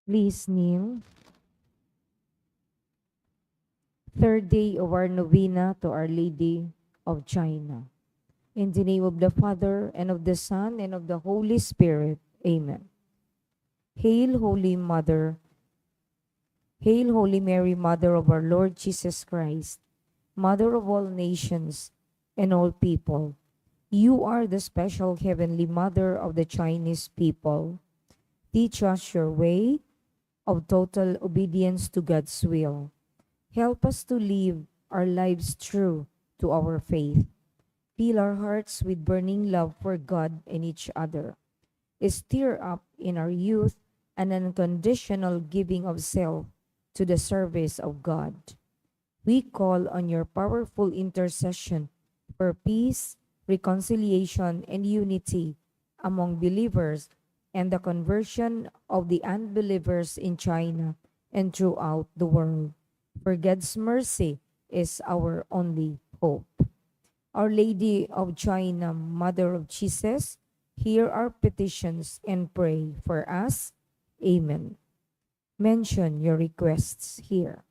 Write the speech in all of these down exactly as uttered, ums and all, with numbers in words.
Please kneel. Third day of our novena to Our Lady of China. In the name of the Father, and of the Son, and of the Holy Spirit. Amen. Hail, Holy Mother. Hail, Holy Mary, Mother of our Lord Jesus Christ, Mother of all nations and all people. You are the special heavenly Mother of the Chinese people. Teach us your way of total obedience to God's will. Help us to live our lives true to our faith. Fill our hearts with burning love for God and each other. Stir up in our youth an unconditional giving of self to the service of God. We call on your powerful intercession for peace, reconciliation, and unity among believers and the conversion of the unbelievers in China and throughout the world. For God's mercy is our only hope. Our Lady of China, Mother of Jesus, hear our petitions and pray for us. Amen. Mention your requests here.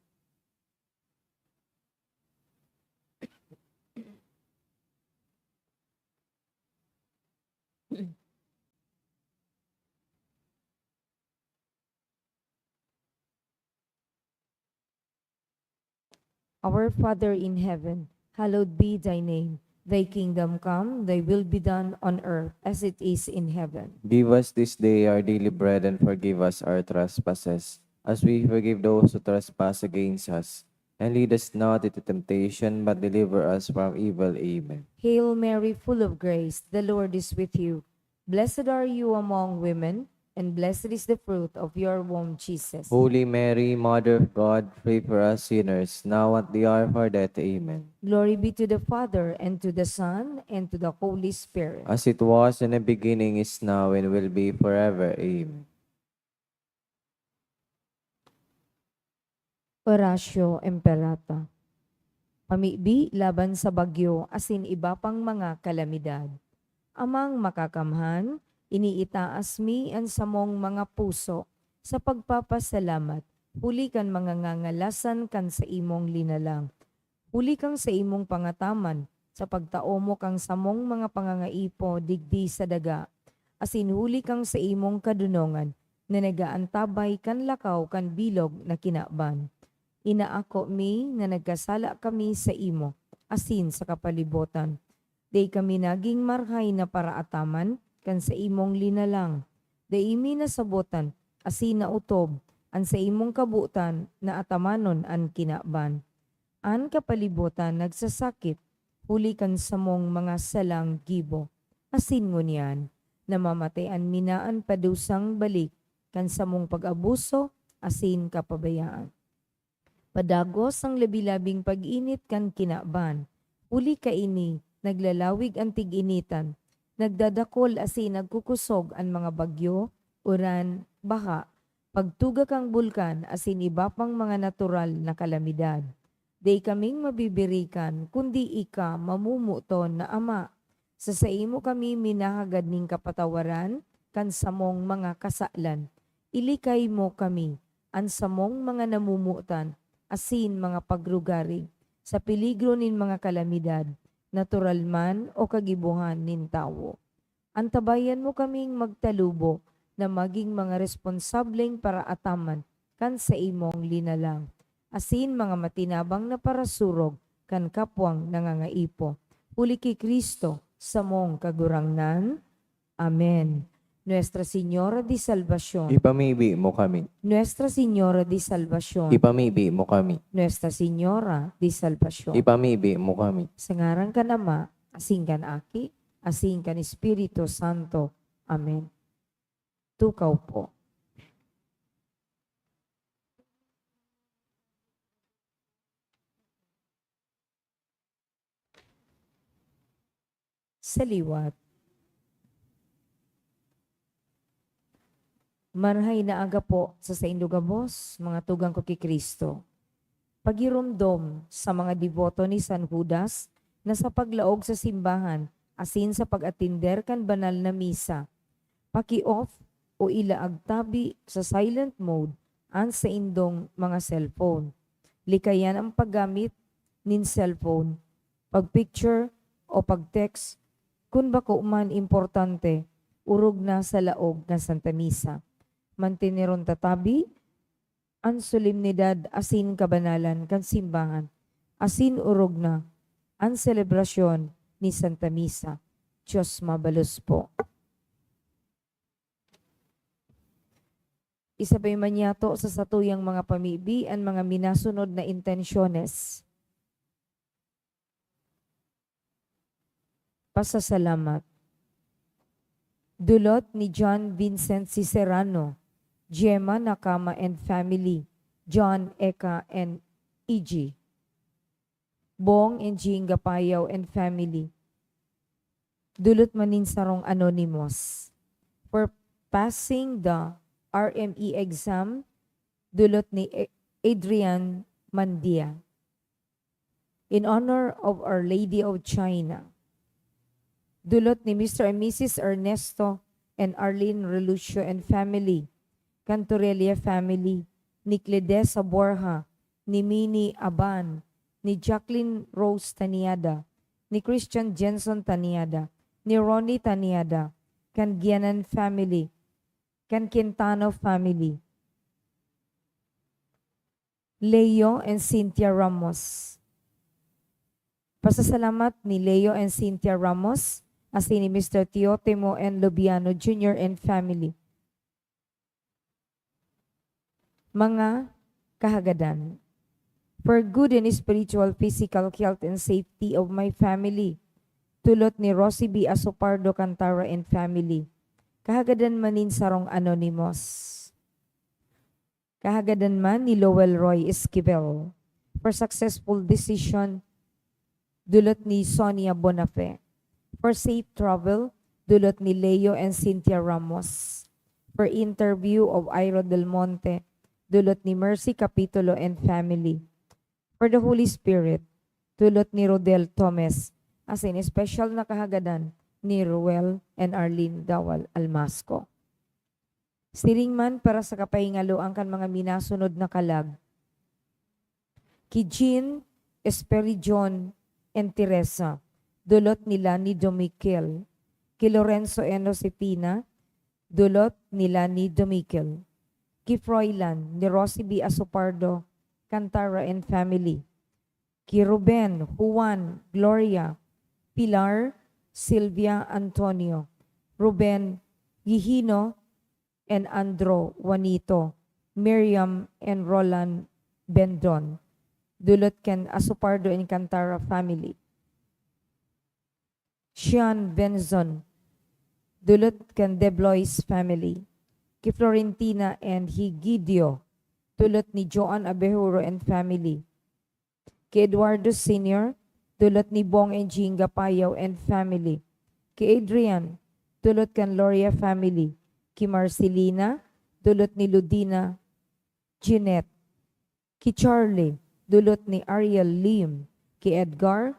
Our Father in heaven, hallowed be thy name. Thy kingdom come, thy will be done on earth as it is in heaven. Give us this day our daily bread, and forgive us our trespasses, as we forgive those who trespass against us. And lead us not into temptation, but deliver us from evil. Amen. Hail Mary, full of grace, the Lord is with you. Blessed are you among women, and blessed is the fruit of your womb, Jesus. Holy Mary, Mother of God, pray for us sinners, now at the hour of our death. Amen. Glory be to the Father, and to the Son, and to the Holy Spirit. As it was in the beginning, is now, and will be forever. Amen. Oratio Imperata. Pamibi laban sa bagyo asin iba pang mga kalamidad. Amang Makakamhan, iniitaas mi an samong mga puso sa pagpapasalamat huli kan mga ngangalasan kan saimong linalang. Huli kan saimong pangataman, sa pagtao mo kan samong mga pangangaipo digdi sa daga, asin huli kan saimong kadonongan na nag-aantabay kan lakaw kan bilog na kinaban. Inaako mi na nagkasala kami saimo asin sa kapalibotan. Dai kami nagin marahay na paraataman kan saimong linalang. Dai mi nasabotan asin naotob an saimong kabotan na atamanon an kinaban. An kapalibotan nagsasakit huli kan samong mga salang gibo, asin ngunyan, namamatean mi na an padusang balik kan samong pag-abuso asin kapabayaan. Padagos an labi-labing pag-init kan kinaban, huli kaini naglalawig an tig-initan, nagdadakol asin nagkukosog an mga bagyo, uran, baha, pagtuga kan bulkan asin iba pang mga natural na kalamidad. Dai kaming mabibirikan, kundi ika, mamomoton na Ama. Sa saimo kami minahagad nin kapatawaran kan samong mga kasalan. Ilikay mo kami, an samong mga namomotan asin mga pagrugaring, sa peligro nin mga kalamidad, natural man o kagibohan nin tawo. Antabayan mo kaming magtalubo na magin mga responsableng paraataman kan saimong linalang, asin mga matinabang na parasurog kan kapwang nangangaipo. Huli ki Cristo, samong Kagurangnan. Amen. Nuestra Señora de Salvacion. Ipamibi mo kami. Nuestra Señora de Salvacion. Ipamibi mo kami. Nuestra Señora de Salvacion. Ipamibi mo kami. Sa ngaran kan Ama, asin kan Aki, asin kan Espiritu Santo. Amen. Tukaw po. Sa liwat. Marahay na aga po sa saindo gabos, mga tugang ko ki Cristo. Pagiromdom sa mga deboto ni San Judas na sa paglaog sa simbahan asin sa pag-atender kan banal na misa, paki-off o ilaag tabi sa silent mode an saindong mga cellphone. Likayan ang paggamit nin cellphone, pag-picture o pag-text kun bako man importante, orog na sa laog kan Santa Misa. Manteneron ta tabi an solemnidad asin kabanalan kan simbahan, asin orog na an selebrasyon ni Santa Misa. Diyos mabalos po. Isabay man yato sa satuyang mga pamibi an mga minasunod na intensyones. Pasasalamat. Dulot ni John Vincent Cicerano, Gemma Nakama and family, John, Eka, and Iji. Bong and Jing Gapayaw and family. Dulot man nin sarong anonymous. For passing the R M E exam, dulot ni A-, Adrian Mandia. In honor of Our Lady of China. Dulot ni Mister and Missus Ernesto and Arlene Relucio and family, Cantorella family, ni Cledesa Borja, ni Mini Aban, ni Jacqueline Rose Taniada, ni Christian Jenson Taniada, ni Ronnie Taniada, kan Gianan family, kan Quintano family. Leo and Cynthia Ramos. Pasasalamat ni Leo and Cynthia Ramos, asin ni Mister Teotimo and Lubiano Junior and family. Mga kahagadan. For good and spiritual, physical health and safety of my family. Dulot ni Rosie B Asopardo Cantara and family. Kahagadan man nin sarong anonymous. Kahagadan man ni Lowell Roy Esquivel. For successful decision, dulot ni Sonia Bonafe. For safe travel, dulot ni Leo and Cynthia Ramos. For interview of Iro Del Monte, dulot ni Mercy Capitulo and family. For the Holy Spirit, dulot ni Rodel Thomas, asin special na kahagadan ni Ruel and Arlene Dawal Almasco. Siring man para sa kapahingaloan kan mga minasunod na kalag. Ki Jean Esperidion and Teresa, dulot nila ni Domiquel. Ki Lorenzo and Josefina, dulot nila ni Domiquel. Ki Froilan ni Rosie B Asopardo, Cantara and family. Ki Ruben, Juan, Gloria, Pilar, Silvia, Antonio, Ruben, Gihino, and Andro, Juanito, Miriam, and Roland Bendon. Dulot kan Asopardo and Cantara family. Sean Benzon, dulot kan Deblois family. Ki Florentina and Higidio, dulot ni Joan Abejuro and family. Ki Eduardo Senior, dulot ni Bong and Jing Gapayaw and family. Ki Adrian, dulot kan Loria family. Ki Marcelina, dulot ni Ludina Jeanette. Ki Charlie, dulot ni Ariel Lim. Ki Edgar,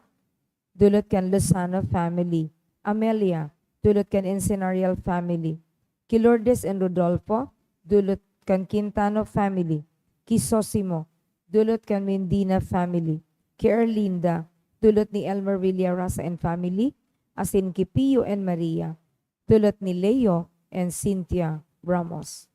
dulot kan Lozano family. Amelia, dulot kan Encenarial family. Ki Lourdes and Rodolfo, dulot kan Quintano family. Ki Sosimo, dulot kan Mendina family. Ki Erlinda, dulot ni Elmer Villarasa and family, asin ki Pio and Maria, dulot ni Leo and Cynthia Ramos.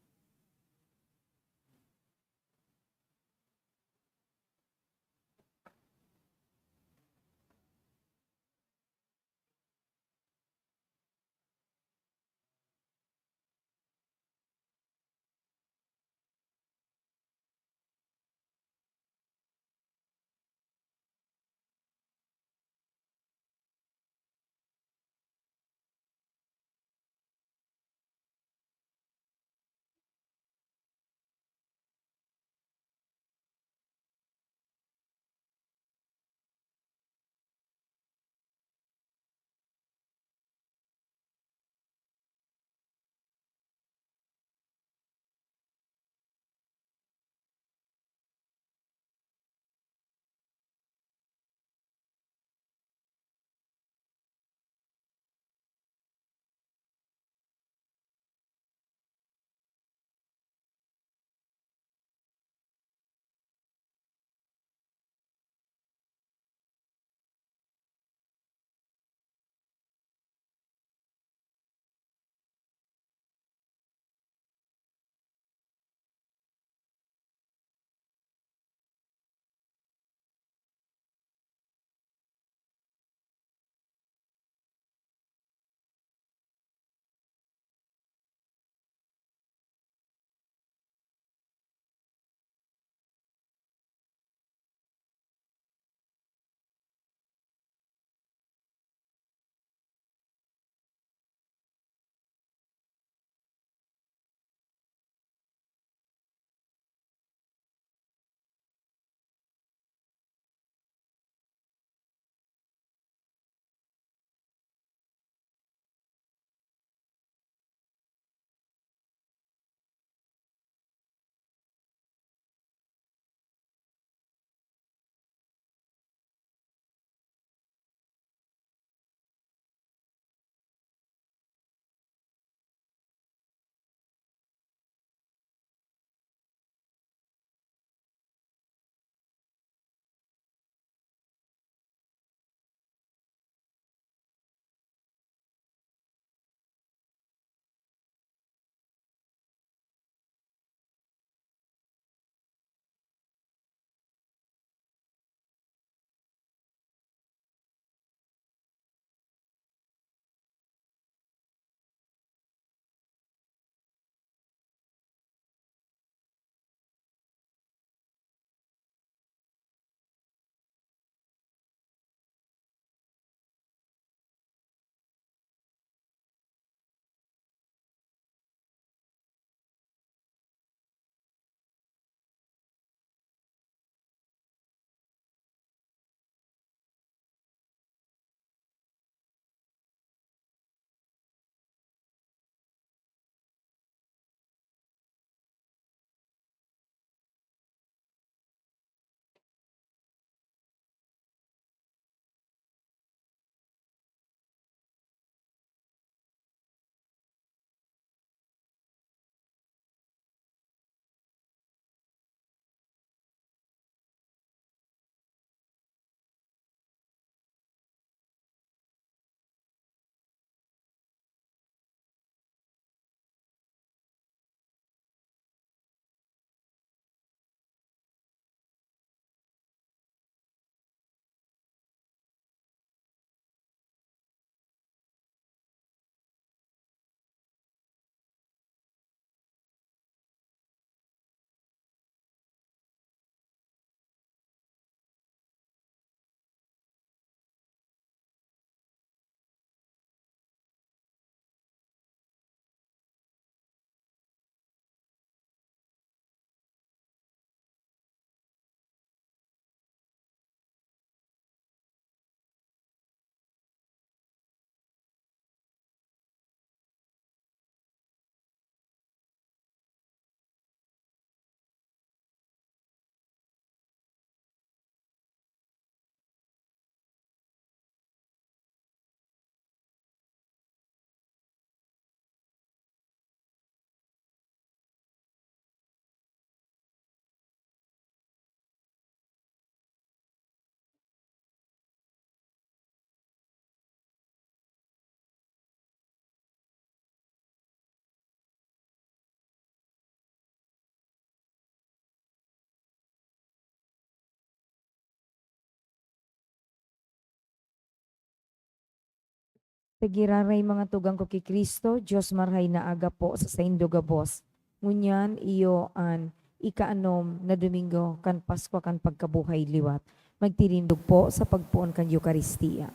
Ta giraray, mga tugang ko ki Cristo, Dios marahay na aga po sa saindo gabos. Ngunyan, iyo an ikaanom na Domingo kan Paskwa kan pagkabuhay liwat. Magtirindog po sa pagpoon kan Eukaristia.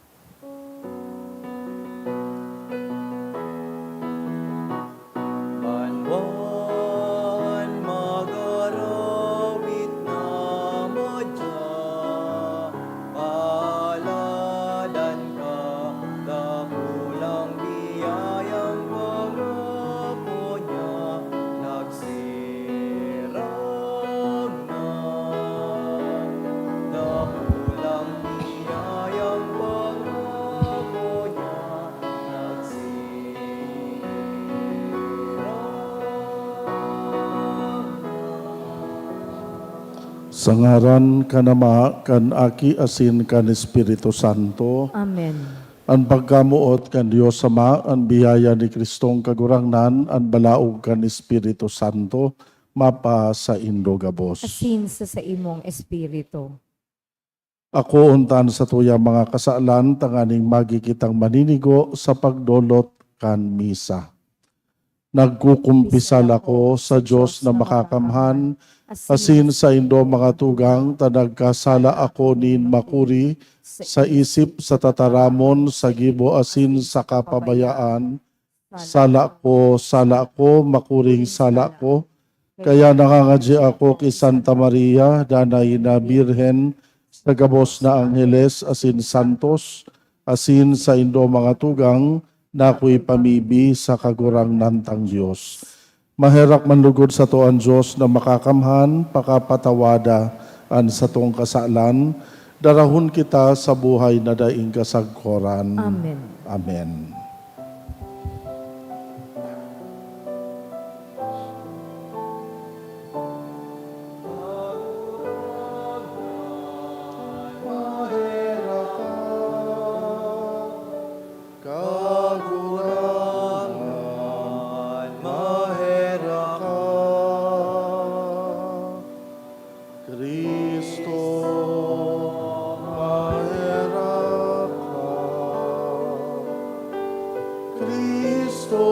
Banwan mag-arawit na madya, paladan ka, dakulang biyayang pangako niya, nagsirag na. Dakulang biyayang pangako niya, nagsirag na. Sa ngaran kan Ama, kan Aki, asin kan Espiritu Santo. Amen. An pagkamoot kan Dios Ama, an biyaya ni Cristong Kagurangnan, an balaog kan Espiritu Santo, mapasaindo gabos. Asin sa saimong espiritu. Akoon ta an satuyang mga kasalan tanganing magi kitang maninigo sa pagdolot kan misa. Nagkukumpisal ako sa Dios na Makakamhan, asin saindo, mga tugang, ta nagkasala ako nin makuri sa isip, sa tataramon, sa gibo, asin sa kapabayaan. Sala ko, sala ko, makuring sala ko. Kaya nangangadyi ako ki Santa Maria, danay na Birhen, sa gabos na angheles asin santos, asin saindo, mga tugang, na akoy pamibi sa Kagurangnan tang Dios. Maherak man lugod sato an Dios na Makakamhan, pakapatawada an satong kasalan, darahon kita sa buhay na daing kasagkoran. Amen. Amen. Kagurangnan, maherak ka. Cristo, maherak ka. Cristo,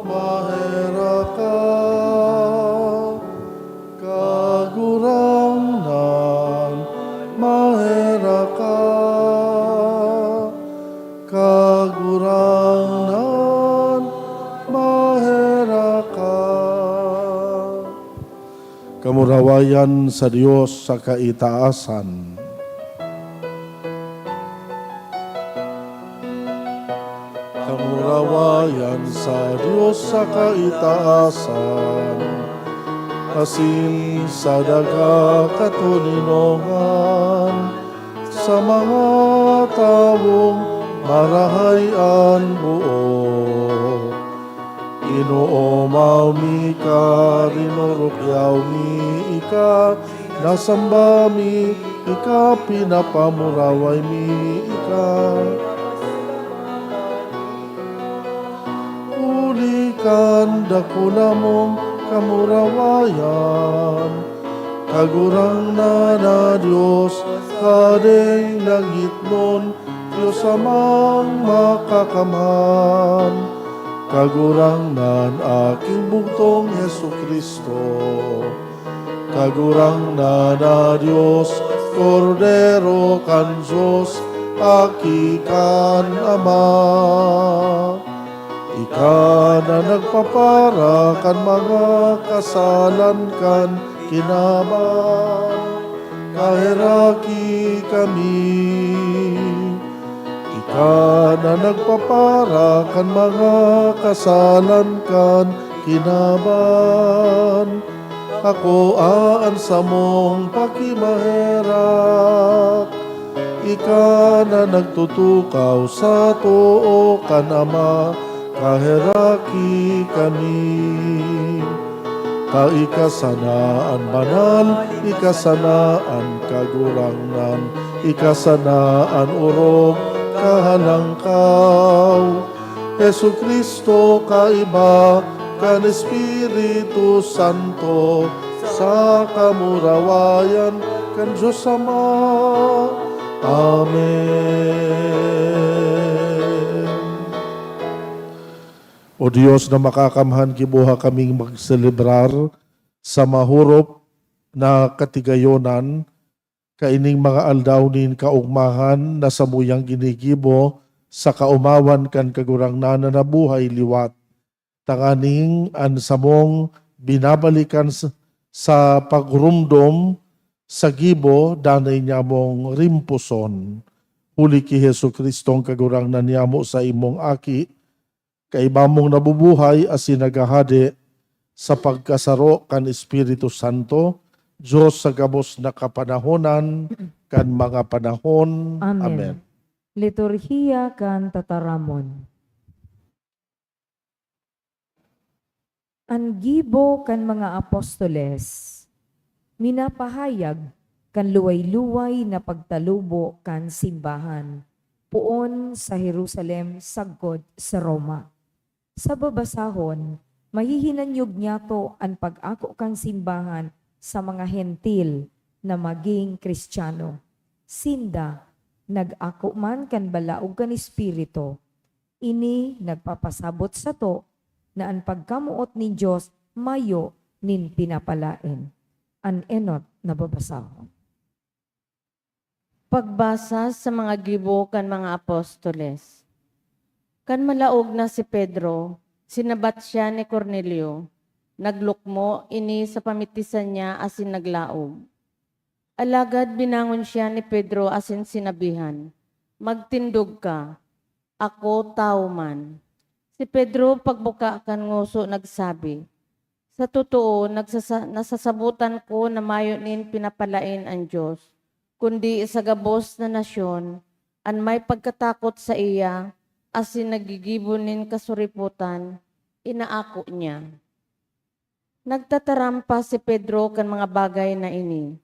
maherak ka. Kagurangnan, maherak ka. Kagurangnan, maherak ka. Kamurawayan sa Dios sa kaitaasan. Kamurawayan sa Dios sa kaitaasan, asin sa daga katoninongan, sa mga tawong marahay an buot. Inoomaw mi ika, rinurukyaw mi ika, nasamba mi ika, pinapamuraway mi ika. Huli kan dakula mong kamurawayan, Kagurangnan na Dios, Hading langitnon, Dios Amang Makakamhan, Kagurangnan, Aking bugtong Jesu-Cristo. Kagurangnan na Dios, Kordero kan Dios, Aki kan Ama. Ika na nagpapara kan mga kasalan kan kinaban, kaheraki kami. Ika na nagpapara kan mga kasalan kan kinaban, akoa an samong pakimaherak. Ika na nagtutukaw sa too kan Ama, kaheraki kami. Ta ika sana an banal, ika sana an Kagurangnan, ika sana an orog, kahalangkaw. Jesu-Cristo, kaiba kan Espiritu Santo, sa kamurawayan kan Dios Ama. Amen. O Dios na makakamhan, giboha kaming magselebrar sa mahorop na katigayonan kaining mga aldaw nin kaogmahan na samuyang ginigibo sa kaomawan kan Kagurangnan na nabuhay liwat, tanganing an samong binabalikan sa, sa pagrumdom sa gibo danay niyamong rimpuson. Huli ki Jesu-Cristong Kagurangnan niyamo, sa imong Aki, kaiba mong nabubuhay asin naghahade sa pagkasaro kan Espiritu Santo, Dios sa gabos na kapanahonan kan mga panahon. Amen. Amen. Liturhiya kan Tataramon. An gibo kan mga apostoles minapahayag kan luway-luway na pagtalubo kan simbahan poon sa Jerusalem sagkod sa Roma. Sa babasahon, mahihinanyog niyato an pag-ako kan simbahan sa mga Hentil na magin Kristiyano. Sinda nag-ako man kan balaog kan Espiritu. Ini nagpapasabot sato na an pagkamoot nin Dios mayo nin pinapalaen. An enot na babasahon. Pagbasa sa mga gibo kan mga apostoles. Kan malaog na si Pedro, sinabat siya ni Cornelio. Naglukmo ini sa pamitisan niya asin naglaog. Alagad binangon siya ni Pedro asin sinabihan, "Magtindog ka, ako tawo man." Si Pedro, pagbuka kan ngoso, nagsabi, "Sa totoo, nagsasa-, nasasabotan ko na mayo nin pinapalaen an Dios, kundi sa gabos na nasyon, an may pagkatakot saiya asin naggigibo nin kasuripotan, inaako niya." Nagtataram pa si Pedro kan mga bagay na ini.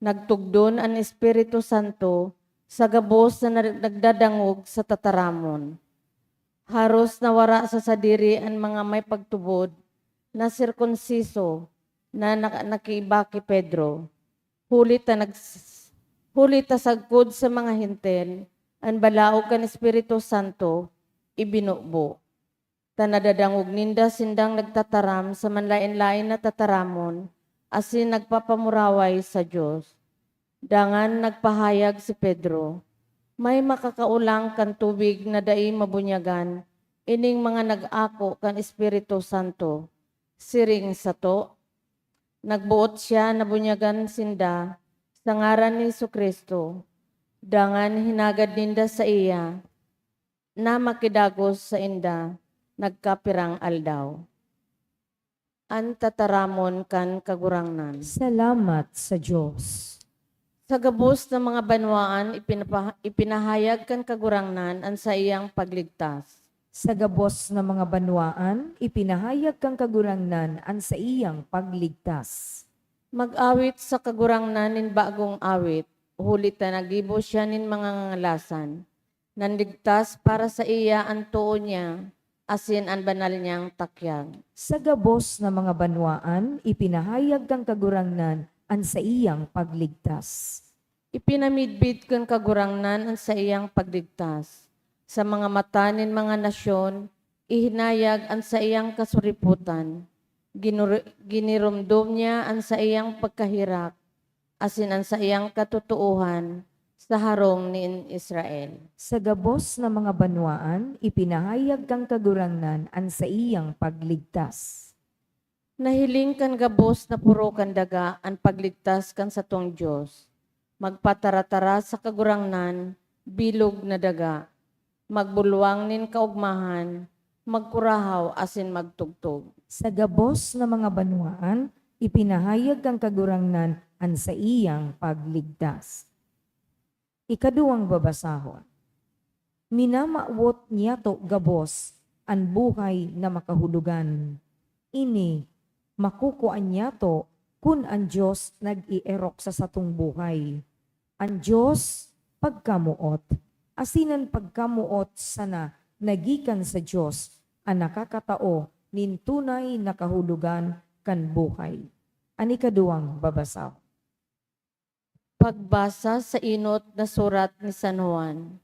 Nagtugdon an Espiritu Santo sa gabos na nag-, nagdadangog sa tataramon. Haros nawara sa sadiri an mga may pagtubod na sirkunsiso na naka-, nakiiba ki Pedro. Huli ta nags-, huli ta sagkod sa mga Hentil, an balaog kan Espiritu Santo ibinubo. Ta nadadangog ninda sindang nagtataram sa manlaen-laen na tataramon asin nagpapamuraway sa Dios. Dangan nagpahayag si Pedro, "May makakaolang kan tubig na dai mabunyagan ining mga nag-ako kan Espiritu Santo." Siring sato, nagboot siya na bunyagan sinda sa ngaran ni Jesu-Cristo, dangan hinagad ninda saiya na makidagos sainda nagkapirang aldaw. An tataramon kan Kagurangnan. Salamat sa Dios. Sa gabos na mga banwaan, ipinapa-, ipinahayag kan Kagurangnan an saiyang pagligtas. Sa gabos na mga banwaan, ipinahayag kan Kagurangnan an saiyang pagligtas. Mag-awit sa Kagurangnan nin bagong awit, huli ta naggibo siya nin mga ngangalasan. Nanligtas para saiya an too niya, asin an banal niyang takyag. Sa gabos na mga banwaan, ipinahayag kan Kagurangnan an saiyang pagligtas. Ipinamidbid kan Kagurangnan an saiyang pagligtas. Sa mga mata nin mga nasyon, ihinayag an saiyang kasuripotan. Ginur-, giniromdom niya an saiyang pagkaherak asin an saiyang katotoohan sa harong nin Israel. Sa gabos na mga banwaan, ipinahayag kan Kagurangnan an saiyang pagligtas. Nahiling kan gabos na poro kan daga an pagligtas kan satong Dios. Magpataratara sa Kagurangnan, bilog na daga. Magbulwang nin kaogmahan, magkurahaw asin magtugtog. Sa gabos na mga banwaan, ipinahayag kan Kagurangnan an saiyang pagligtas. Ikaduwang babasahon. Minamawot niyato gabos an buhay na makahulogan. Ini makukua niyato kun an Dios nag-eerok sa satong buhay. An Dios, pagkamoot, asin an pagkamoot sana na gikan sa Dios an nakakatao nin tunay na kahulogan kan buhay. An ikaduwang babasahon. Pagbasa sa enot na surat ni San Juan.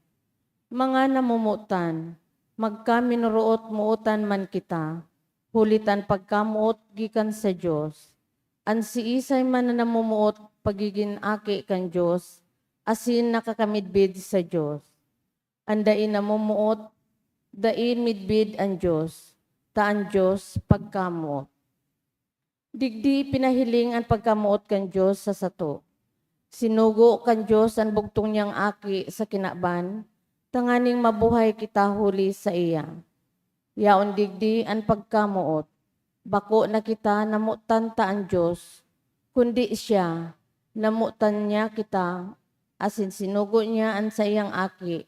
Mga namomotan, Magkaminoroot-mootan man kita, huli ta an pagkamoot gikan sa Dios. An siisay man na namumuot pagigin aki kan Dios, asin nakakamidbid sa Dios. An dai namumuot, dai midbid an Dios, ta an Dios pagkamoot. Digdi pinahiling an pagkamoot kan Dios sa sato. Sinugo kan Dios an bugtong niyang Aki sa kinaban, tanganing mabuhay kita huli saiya. Yaon digdi an pagkamoot. Bako na kita namotan ta an Dios, kundi siya, namotan niya kita, asin sinugo niya an saiyang Aki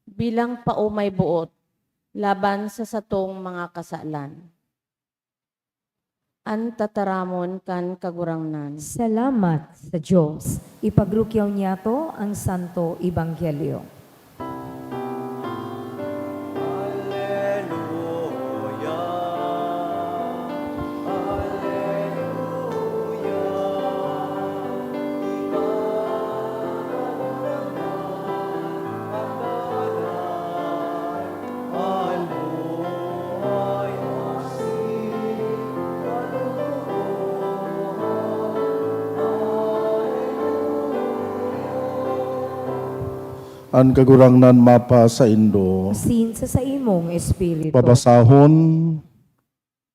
bilang paomay-boot laban sa satong mga kasalan. An tataramon kan Kagurangnan. Salamat sa Dios. Ipagrukyaw niyato ang Santo Ebanghelyo. An Kagurangnan mapasaindo. Asin sa saimong espiritu. Babasahon,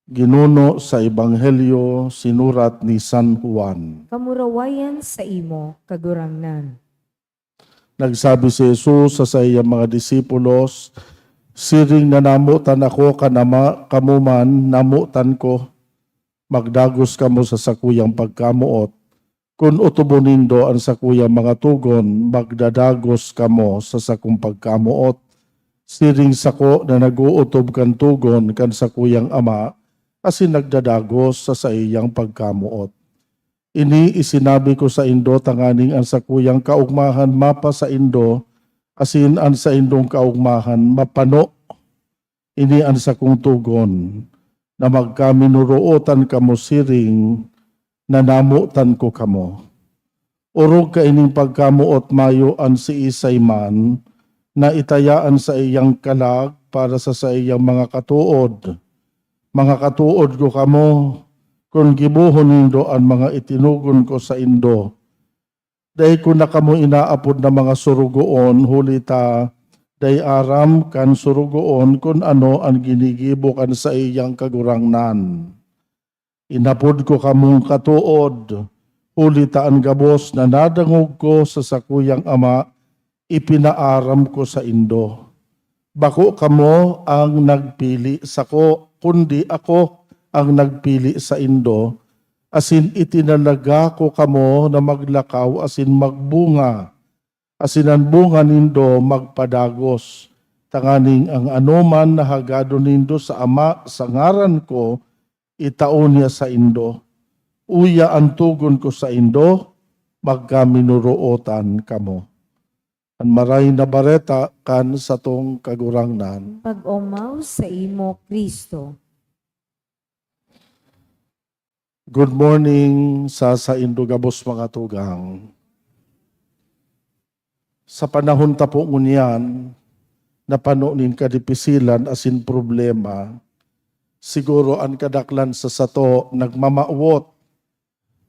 Ginuno sa Ebanghelyo sinurat ni San Juan. Kamurawayan saimo, Kagurangnan. Nagsabi si Jesus sa saiyang mga disipulos, "Siring na namotan ako kan Ama, kamo man namotan ko. Magdagos kamo sa sakuyang pagkamoot. Kun otobon nindo an sakuyang mga togon, magdadagos kamo sa sakong pagkamoot. Siring sako na nag-ootob kan togon kan sakuyang Ama, asin nagdadagos sa saiyang pagkamoot. Ini isinabi ko saindo tanganing an sakuyang kaogmahan mapasaindo, asin an saindong kaogmahan mapano. Ini an sakong togon, na magkaminurootan kamo siring na namotan ko kamo. Orog kaining pagkamoot, mayo an siisay man na itaya an saiyang kalag para sa saiyang mga katood. Mga katood ko kamo, kun gibohon nindo an mga itinugon ko saindo. Dai ko na kamo inaapod na mga sorogoon, huli ta dai aram kan sorogoon kun ano an ginigibo kan saiyang kagurangnan. Inapod ko kamong katood, huli ta an gabos na nadangog ko sa sakuyang Ama, ipinaaram ko saindo. Bako kamo ang nagpili sako, kundi ako ang nagpili saindo, asin itinalaga ko kamo na maglakaw asin magbunga, asin an bunga nindo magpadagos, tanganing an anoman na hagadon nindo sa Ama sa ngaran ko, itao niya saindo. Uya an togon ko saindo, magkaminurootan kamo." An Maray na Bareta kan satong Kagurangnan. Pag-omaw saimo, Cristo. Good morning sa saindo gabos, mga tugang. Sa panahon ta po ngunyan, na pano nin kadipisilan asin problema, siguro an kadaklan sa sato nagmamawot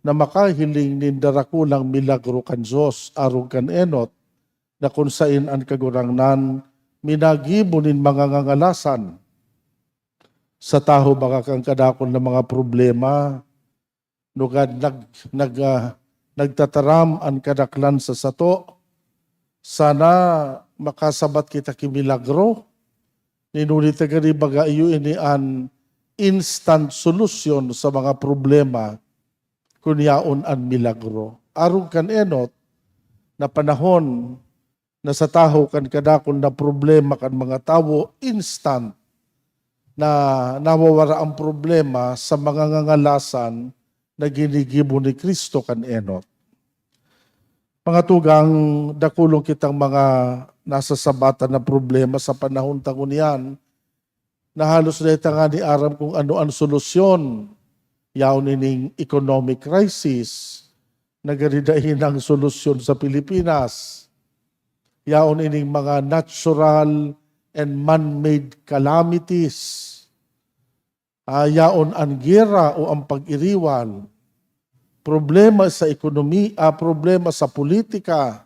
na makahiling nin darakulang milagro kan Dios, arog kan enot, na kun saen an Kagurangnan minagibo nin mga ngangalasan. Sa tahaw baga kan kadakul na mga problema, nugad nag-, nag-, ah, nagtataram an kadaklan sa sato. Sana makasabat kita ki milagro. Nin huli ta gani baga iyo ini an instant solution sa mga problema, kun yaon an milagro. Arog kan enot na panahon, na sa tahaw kan kadakul na problema kan mga tawo, instant na nawawara an problema sa mga ngangalasan na ginigibo ni Cristo kan enot. Mga tugang, dakulon kitang mga nasasabatan na problema sa panahon ta ngunyan, na halos dai ta ngani aram kun ano an solusyon. Yaon ining economic crisis na gari dai nang solusyon sa Pilipinas. Yaon ining mga natural and man-made calamities. Ah, yaon an gera o ang pag-iriwal, problema sa ekonomi-, ah, problema sa politika,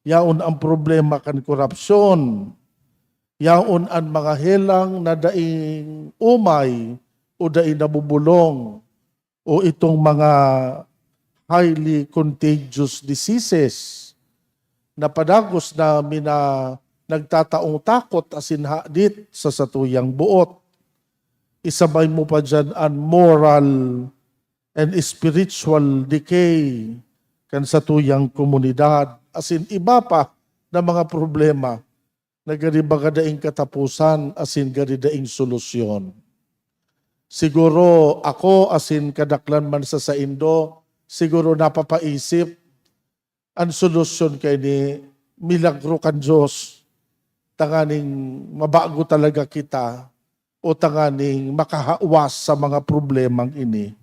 yaon ang problema kan korupsyon, yaon an mga helang na daing umay o dai nabubolong, o itong mga highly contagious diseases na padagos na mina-, nagtataong takot asin hadit sa satuyang boot. Isabay mo pa diyan an moral and spiritual decay kan satuyang komunidad, asin iba pa na mga problema na gari baga daing kataposan asin gari daing solusyon. Siguro ako asin kadaklan man sa saindo, siguro napapaisip, an solusyon kaini, milagro kan Dios, tanganing mabago talaga kita o tanganing makahawas sa mga problemang ini.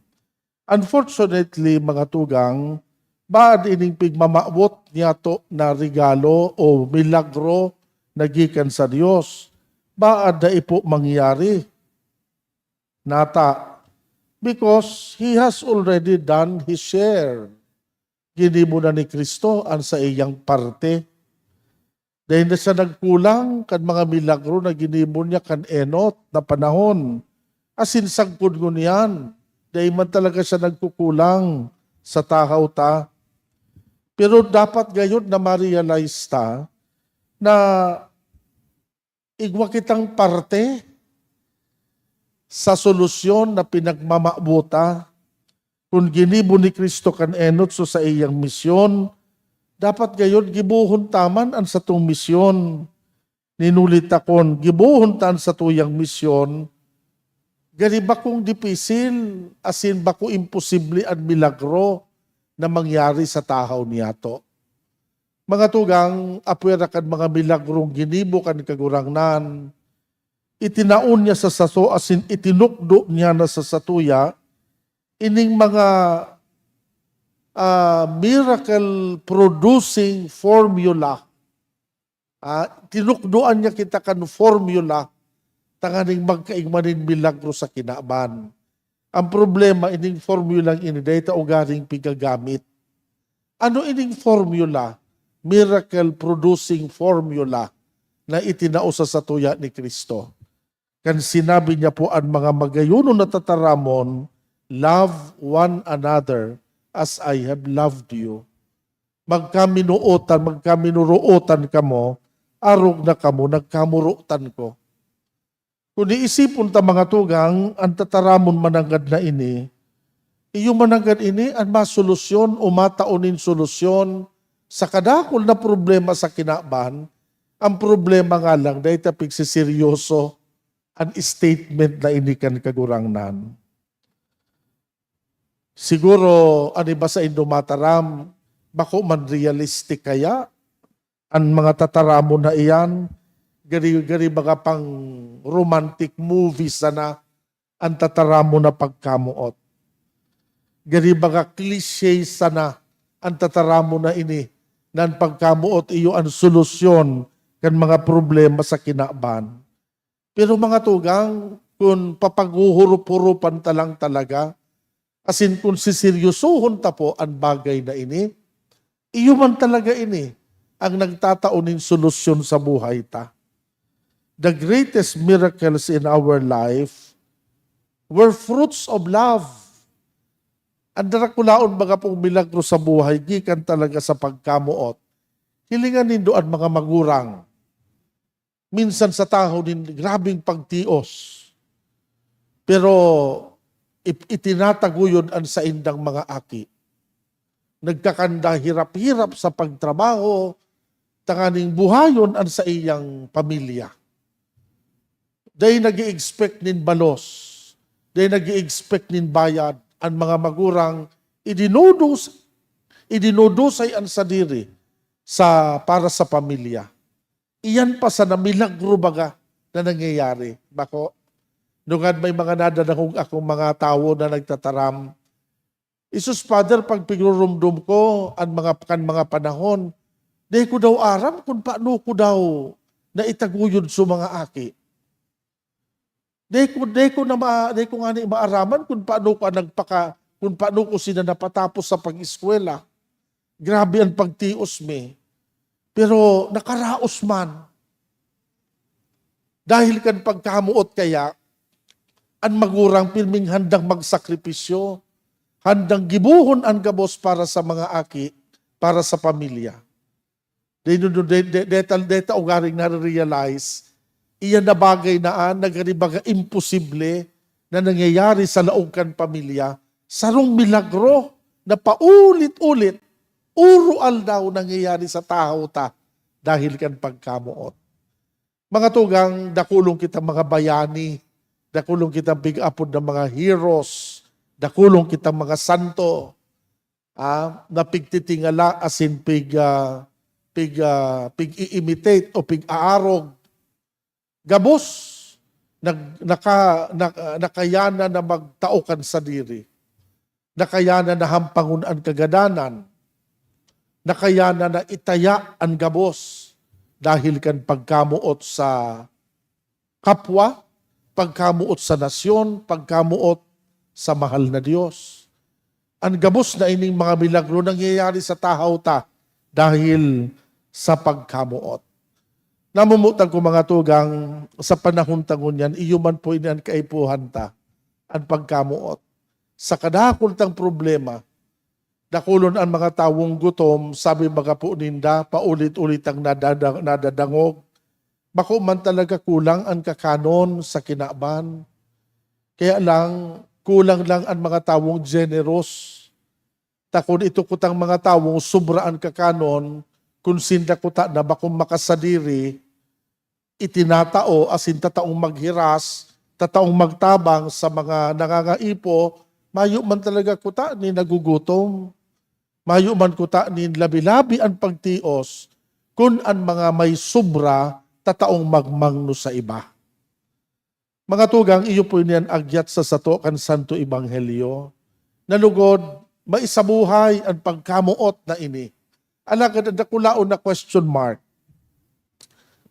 Unfortunately, mga tugang, baad ining pigmamawot niyato na regalo o milagro na gikan sa Dios, baad dai po mangyari. Nata, because He has already done His share. Ginibo na ni Cristo an saiyang parte. Dai na siya nagkulang kan mga milagro na ginibo niya kan enot na panahon. Asin sagkod ngunyan, dai man talaga siya nagkukulang sa tahaw ta. Pero dapat gayod na ma-realize ta na igwa kitang parte sa solusyon na pinagmamawot ta. Kun ginibo ni Cristo kan enot so saiyang misyon, dapat gayod gibohon ta man an satong misyon. Ninuli ta kun gibohon ta an satuyang misyon, gani bakong dipisil asin bako imposible an milagro na mangyari sa tahaw niyato. Mga tugang, apwera kan mga milagrong ginibo kan Kagurangnan, itinao niya sa sato asin itinukdo niya na sa satuya ining mga, ah, miracle producing formula. Ah, tinukdoan niya kita kan formula tanganing magkaigma nin milagro sa kinaban. Ang problema, ining formulang ini, dai ta ugaring pigagamit. Ano ining formula? Miracle producing formula na itinao sa satuya ni Cristo. Kan sinabi niya po an mga magayonon na tataramon, "Love one another as I have loved you." Magkaminootan, magkaminurootan kamo, arog na kamo nagkamurotan ko. Kun iisipon ta, mga tugang, an tataramon mananggad na ini, iyo mananggad ini an masolusyon o matao nin solusyon sa kadakul na problema sa kinaban. Ang problema nga lang, dai ta pigsiseryoso an statement na ini kan Kagurangnan. Siguro, an iba saindo mataram, bako man realistic kaya an mga tataramon na iyan, gari, gari baga pang romantic movie sana an tataramon na pagkamoot. Gari baga cliche sana an tataramon na ini, na an pagkamoot iyo an solusyon kan mga problema sa kinaban. Pero, mga tugang, kun papaghuhurup-hurupan ta lang talaga, asin kun siseryosohon ta po an bagay na ini, iyo man talaga ini ang nagtatao nin solusyon sa buhay ta. The greatest miracles in our life were fruits of love. An darakulaon, mga pong milagro sa buhay, gikan talaga sa pagkamoot. Hilingan nindo an mga magurang. Minsan sa tahaw nin grabeng pagtios. Pero ip-, itinataguyod an saindang mga aki. Nagkakanda hirap-hirap sa pagtrabaho, tanganing buhayon an saiyang pamilya. Dai nag-i-expect nin balos, dai nag-i-expect nin bayad. An mga magurang, idinodos-, idinodosay an sadiri sa, para sa pamilya. Iyan pa sana milagro baga na nangyayari. Bako, nungad may mga nadanangog akong mga tawo na nagtataram, "Jesus, Father, pag pigururumdom ko an mga, kan mga panahon, dai ko daw aram kun paano ko daw na itaguyod sa mga aki. Di ko, di ko na ma-, di ko nga ni maaraman kung paano ko nagpaka-, kung paano ko sila napatapos sa pag-eskwela. Grabe ang pagtios mi. Pero nakaraos man. Dahil kan pagkamuot kaya, an magurang pirming handang magsakripisyo, handang gibohon an gabos para sa mga aki, para sa pamilya. Dai, dai, dai, dai ta, dai ta ugaring nare-realize, iyan na bagay na an nagkaribaga imposible na nangyayari sa laog kan pamilya, sarong milagro na paulit-ulit, oro-aldaw nangyayari sa tahaw ta dahil kan pagkamoot. Mga tugang, dakulon kitang mga bayani, dakulon kitang pig-apod na mga heroes, dakulon kitang mga santo, ah, na pigtitingala asin pig, ah, pig, ah, pig-i-imitate o pig-aarog. Gabos, nag-, naka-, na-, nakayanan na magtao kan sadiri. Nakayanan na hampangon an kagadanan. Nakayanan na itaya an gabos dahil kan pagkamoot sa kapwa, pagkamoot sa nasyon, pagkamoot sa mahal na Dios. An gabos na ining mga milagro nangyayari sa tahaw ta dahil sa pagkamoot. Namumutan ko, mga tugang, sa panahon ta ngunyan, iyo man po ini an kaipuhan ta, an pagkamoot. Sa kadakul tang problema, dakulon an mga tawong gutom, sabi mga po ninda, paulit-ulit ang nadada-, nadadangog. Bako man talaga kulang an kakanon sa kinaban. Kaya lang, kulang lang an mga tawong generous. Ta kun ito kutang mga tawong sobra an kakanon, kun sinda kuta na bakong makasadiri, itinatao asin tataong maghiras, tataong magtabang sa mga nangangaipo, mayo man talaga kuta nin nagugutom. Mayo man kuta nin labi-labi an pagtios kun an mga may sobra tataong magmangno sa iba. Mga tugang, iyo po ini an agyat sa sato kan Santo Ebanghelyo. Na lugod, maisabuhay an pagkamoot na ini. Alagad an dakulaon na question mark,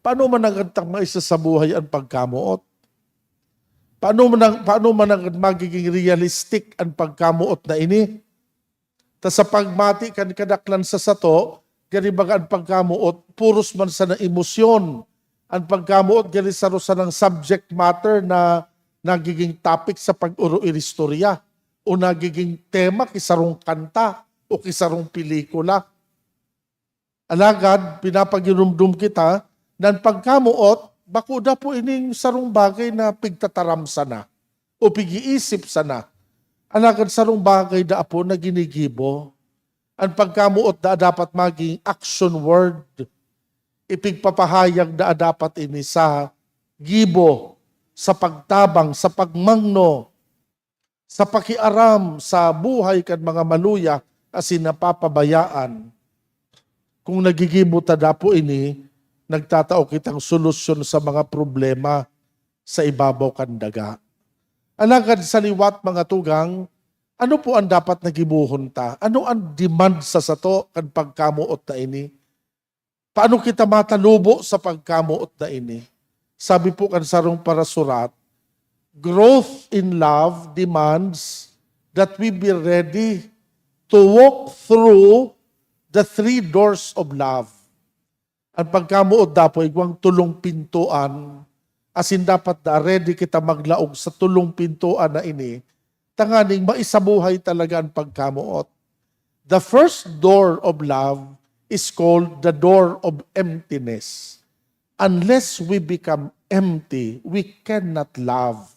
paano man nanggad ta maisasabuhay an pagkamoot? Paano man nang-, paano man nanggad magiging realistic an pagkamoot na ini? Ta sa pagmati kan kadaklan sa sato, gani baga an pagkamoot, puros man sana emosyon. An pagkamoot gani saro sanang subject matter na nagiging topic sa pag-oro-iristorya o nagiging tema ki sarong kanta o ki sarong pelikula. Alagad, pinapaginumdum kita na an pagkamoot, bako da po ining sarong bagay na pigtataram sana o pig-iisip sana. Alagad sarong bagay da apo na ginigibo. An pagkamoot da dapat maging action word. Ipigpapahayag da dapat ini sa gibo, sa pagtabang, sa pagmangno, sa pakiaram sa buhay kan mga maluya asin napapabayaan. Kung nagigibo ta dapo ini, nagtatao kitang solusyon sa mga problema sa ibabaw kan daga. Alagad sa liwat, mga tugang, ano po an dapat na gibohon ta? Ano an demand sa sato kan pagkamoot na ini? Paano kita matalubo sa pagkamoot na ini? Sabi po kan sarong parasurat, "Growth in love demands that we be ready to walk through the three doors of love." An pagkamoot dapo igwang tolong pintoan, asin dapat na ready kita maglaog sa tolong pintoan na ini, tanganing maisabuhay talaga an pagkamoot. The first door of love is called the door of emptiness. Unless we become empty, we cannot love.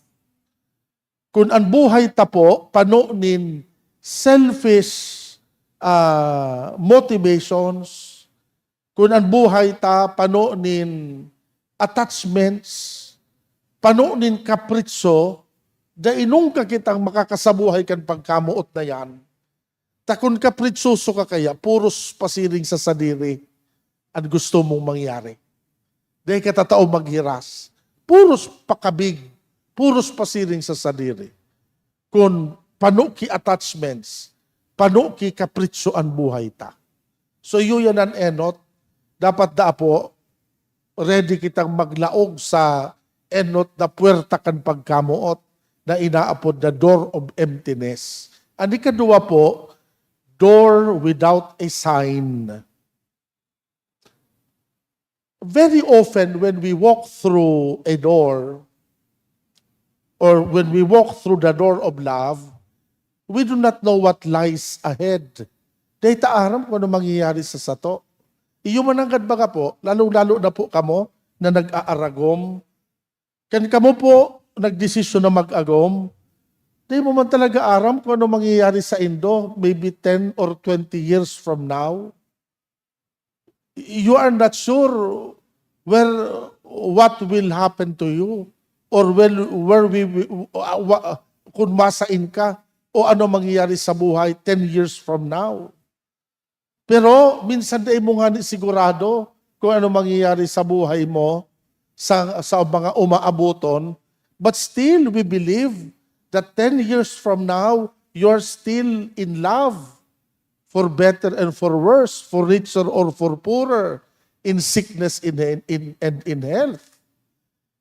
Kun an buhay ta po pano nin selfish, ah, motivations, kun an buhay ta pano nin attachments, pano nin kapritso, dai nunka kitang makakasabuhay kan pagkamoot na yan. Ta kun kapritsoso ka kaya, puros pasiring sa sadiri an gusto mong mangyari. Dai ka tatao maghiras. Puros pakabig, puros pasiring sa sadiri. Kun pano ki attachments, pano ki kapritso an buhay ta. So, iyo yan an enot. Dapat da apo, ready kitang maglaog sa enot na puwerta kan pagkamoot na inaapod na door of emptiness. An ikaduwa po, door without a sign. Very often when we walk through a door or when we walk through the door of love, we do not know what lies ahead. Dai ta aram kung ano mangyayari sa sato. Iyo man nanggad baga po, lalong-lalo na po kamo na nag-aaragom. Kan kamo po nagdesisyon na mag-agom, dai mo man talaga aram kung ano mangyayari saindo, maybe ten or twenty years from now. You are not sure where, what will happen to you, or where, where we, we, uh, wa-, kung masain ka, o ano mangyayari sa buhay ten years from now. Pero minsan dai mo ngani sigurado kung ano mangyayari sa buhay mo sa, sa mga umaaboton. But still, we believe that ten years from now, you're still in love, for better and for worse, for richer or for poorer, in sickness in, in, and in health.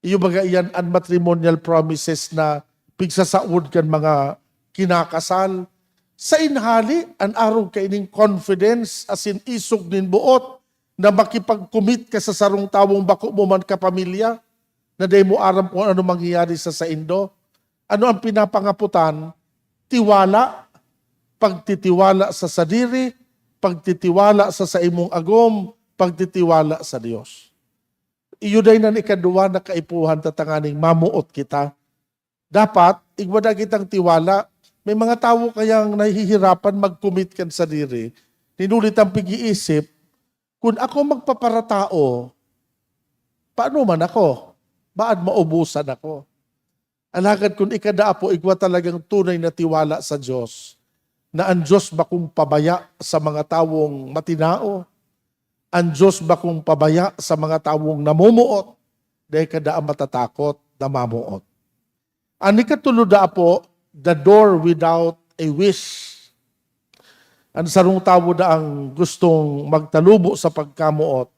Iyo baga iyan an matrimonial promises na pigsasaod kan mga kinakasal? Sain hali an arog kaining confidence asin isog nin boot na makipag-commit ka sa sarong tawong bako mo man kapamilya, na dai mo aram kung ano mangyayari sa saindo? Ano ang pinapangaputan? Tiwala, pagtitiwala sa sadiri, pagtitiwala sa saimong agom, pagtitiwala sa Dios. Iyo dai na an ikaduwa na kaipuhan ta tanganing mamoot kita. Dapat, igwa na kitang tiwala. May mga tawo kayang nahihirapan mag-commit kan sadiri. Nin huli ta pig-iisip, "Kun ako magpaparatao, paano man ako? Baan maubusan ako?" Alagad kun ika daa po igwa talagang tunay na tiwala sa Dios, na an Dios bakong pabaya sa mga tawong matinao, an Dios bakong pabaya sa mga tawong namomoot, dai ka daa matatakot na mamoot. An ikatulo daa po, the door without a wish. An sarong tawo daang gustong magtalubo sa pagkamoot,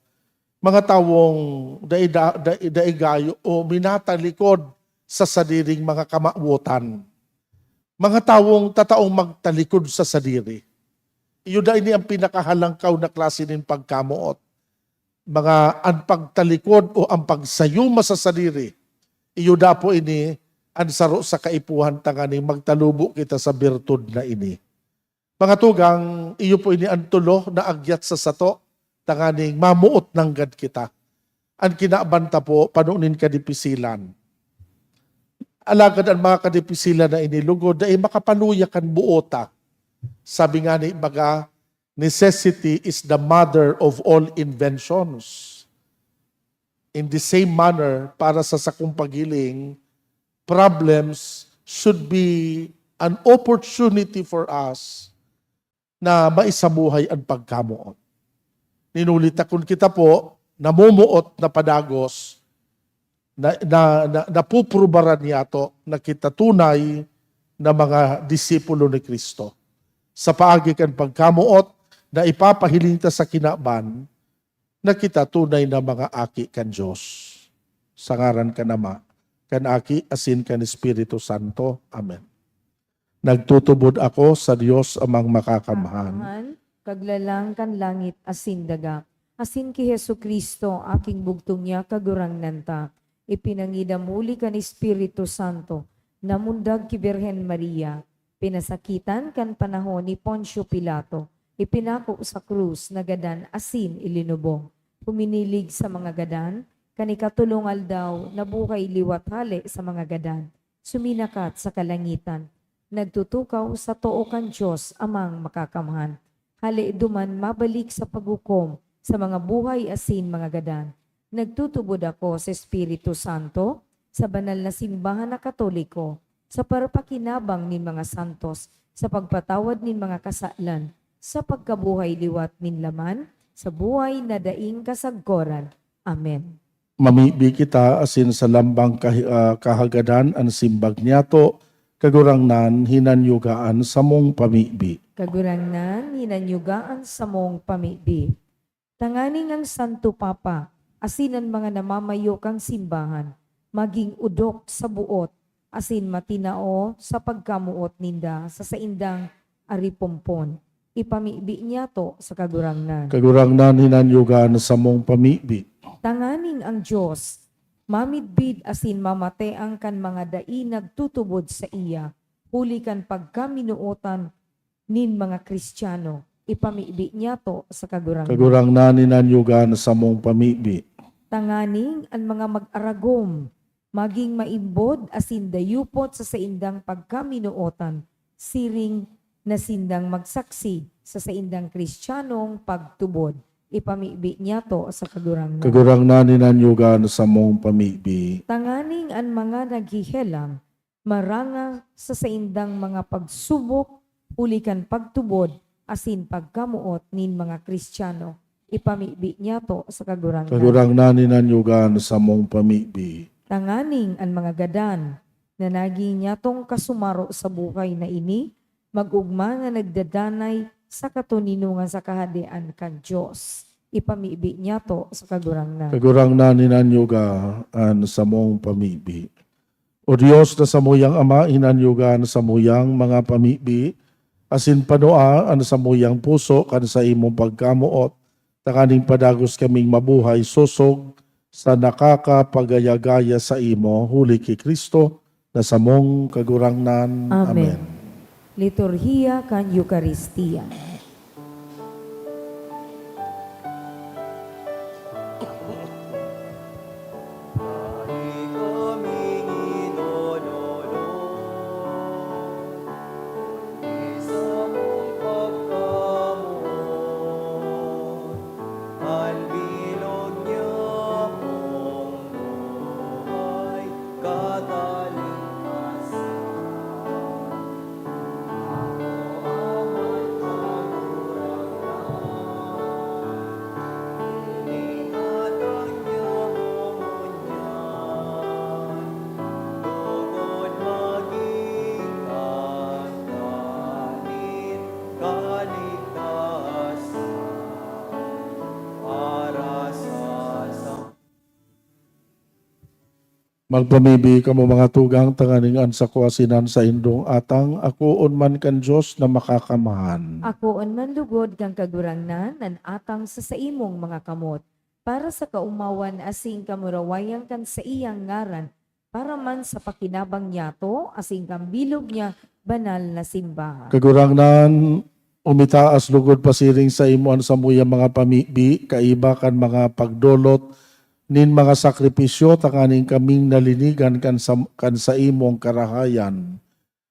mga tawong dai, da-, dai, dai gayo o minatalikod sa sadiring mga kamawotan. Mga tawong tataong magtalikod sa sadiri. Iyo daa ini an pinakahalangkaw na klase nin pagkamoot. Mga an pagtalikod o an pagsayuma sa sadiri, iyo daa po ini an saro sa kaipuhan tanganing magtalubo kita sa birtud na ini. Mga tugang, iyo po ini an tolo na agyat sa sato tanganing mamoot nanggad kita. An kinaban ta po, pano nin kadipisilan. Alagad an mga kadipisilan na ini lugod dai makapaluya kan boot ta. Sabi ngani baga, "Necessity is the mother of all inventions." In the same manner, para sa sakong paghiling, problems should be an opportunity for us na maisabuhay an pagkamoot. Nin huli ta kun kita po namomoot na padagos, na, na, na, napuprubaran niyato na kita tunay na mga disipulo ni Cristo. Sa paagi kan pagkamoot na ipapahiling ta sa kinaban, na kita tunay na mga aki kan Dios. Sa ngaran kan Ama, kan Aki, asin kan Espiritu Santo. Amen. Nagtutubod ako sa Dios Amang Makakamhan. Kaglalang kan langit asin daga, asin ki Jesu-Cristo, Aking bugtong niya, Kagurangnan ta, ipinangidam huli kan Espiritu Santo, namundag ki Birhen Maria, pinasakitan kan panahon ni Poncio Pilato, ipinako sa krus, nagadan asin ilinubong. Huminilig sa mga gadan, kan ikatolong aldaw, nabuhay liwat hale sa mga gadan. Suminakat sa kalangitan, nagtutukaw sa too kan Dios Amang Makakamhan. Hale duman mabalik sa paghukom sa mga buhay asin mga gadan. Nagtutubod ako sa Espiritu Santo, sa banal na simbahan na Katoliko, sa parapakinabang nin mga santos, sa pagpatawad nin mga kasalan, sa pagkabuhay liwat nin laman, sa buhay na daing kasagkoran. Amen. Mamibi kita asin sa lambang kahi-, ah, kahagadan an simbag niyato, Kagurangnan, hinanyuga an samong pamibi. Kagurangnan, hinanyuga an samong pamibi. Tanganing ang Santo Papa asin an mga namamayo kan simbahan magin odok sa boot asin matinao sa pagkamoot ninda sa saindang aripompon. Ipamibi niyato sa Kagurangnan. Kagurangnan, hinanyuga an samong pamibi. Tanganing ang Dios mamidbid asin mamatean kan mga dai nagtutubod saiya, huli kan pagkaminootan nin mga Cristiano. Ipamibi niyato sa Kagurangnan. Kagurangnan, hinanyuga an samong pamibi. Tanganing an mga mag-aragom magin maimbod asin dayupot sa saindang pagkaminootan, siring na sindang magsaksi sa saindang Cristianong pagtubod. Ipamibi niyato sa Kagurangnan. Kagurangnan, hinanyuga an samong pamibi. Tanganing an mga naghehelang maranga sa saindang mga pagsubok huli kan pagtubod asin pagkamoot nin mga Cristiano. Ipamibi niyato sa Kagurangnan. Kagurangnan, hinanyuga an samong pamibi. Tanganing an mga gadan na nagin niyatong kasumaro sa buhay na ini, mag-ogma na nagdadanay sa katoninongan sa Kahadean kan Dios. Ipamibi niyato sa Kagurangnan. Kagurangnan, hinanyuga an samong pamibi. O Dios na samuyang Ama, hinanyuga an samuyang mga pamibi, asin panua an samuyang puso kan saimong pagkamoot, tanganing padagos kaming mabuhay sosog sa nakakapagaya-gaya saimo, huli ki Cristo na samong Kagurangnan. Amen. Amen. Liturhiya kan Eukaristia. An bilog niyakong buhay, katalingkasan. Ako ang magkakurakan, iniatang niya ko ngunyan, bukod maging kakanin, kaligtasan para sa sa- Magpamibi kamo, mga tugang, tanganing an sako asin an saindong atang akoon man kan Dios na Makakamhan. Akoon man lugod kan Kagurangnan an atang sa saimong mga kamot, para sa kaomawan asin kamurawayan kan saiyang ngaran, para man sa pakinabang niyato asin kan bilog niya banal na simbahan. Kagurangnan, umitaas lugod pasiring saimo an samuyang mga pamibi, kaiba kan mga pagdolot nin mga sakripisyo, tanganing kaming nalinigan kan sam-, kan saimong karahayan,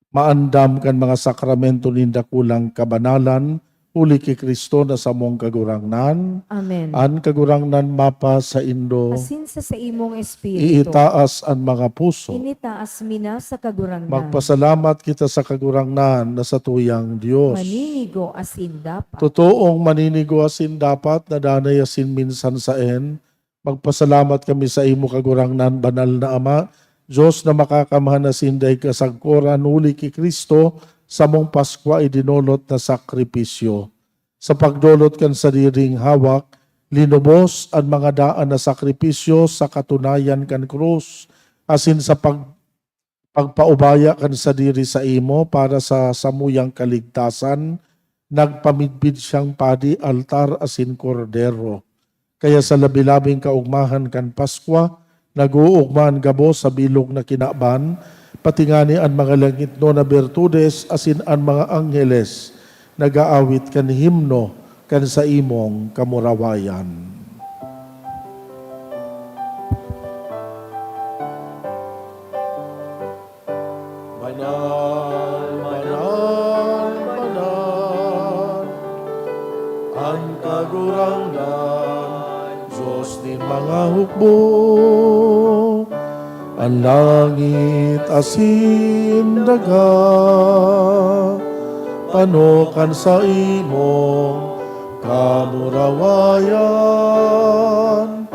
maandam kan mga sakramento nin dakulang kabanalan, huli ki Cristo na samong Kagurangnan. Amen. An Kagurangnan mapasaindo. Asin sa saimong espiritu. Iitaas an mga puso. Initaas mi na sa Kagurangnan. Magpasalamat kita sa Kagurangnan na satuyang Dios. Maninigo asin dapat. Totoong maninigo asin dapat na danay asin minsan saen, magpasalamat kami saimo, Kagurangnan, Banal na Ama, Dios na Makakamhan asin daig kasagkoran, huli ki Cristo, samong Paskwa idinolot na sakripisyo. Sa pagdolot kan sadiring hawak, linubos an mga daan na sakripisyo sa katunayan kan krus, asin sa pag-, pagpaubaya kan sadiri saimo para sa samuyang kaligtasan, nagpamidbid siyang padi, altar, asin kordero. Kaya sa labi-labing kaogmahan kan Paskwa, nag-oogma an gabos sa bilog na kinaban, pati ngani an mga langitnon na birtudes asin an mga angheles nag-aawit kan himno kan saimong kamurawayan. Banal, banal, banal, an Kagurangnan, Dios nin mga hukbo. An langit asin daga, tano kan saimong kamurawayan.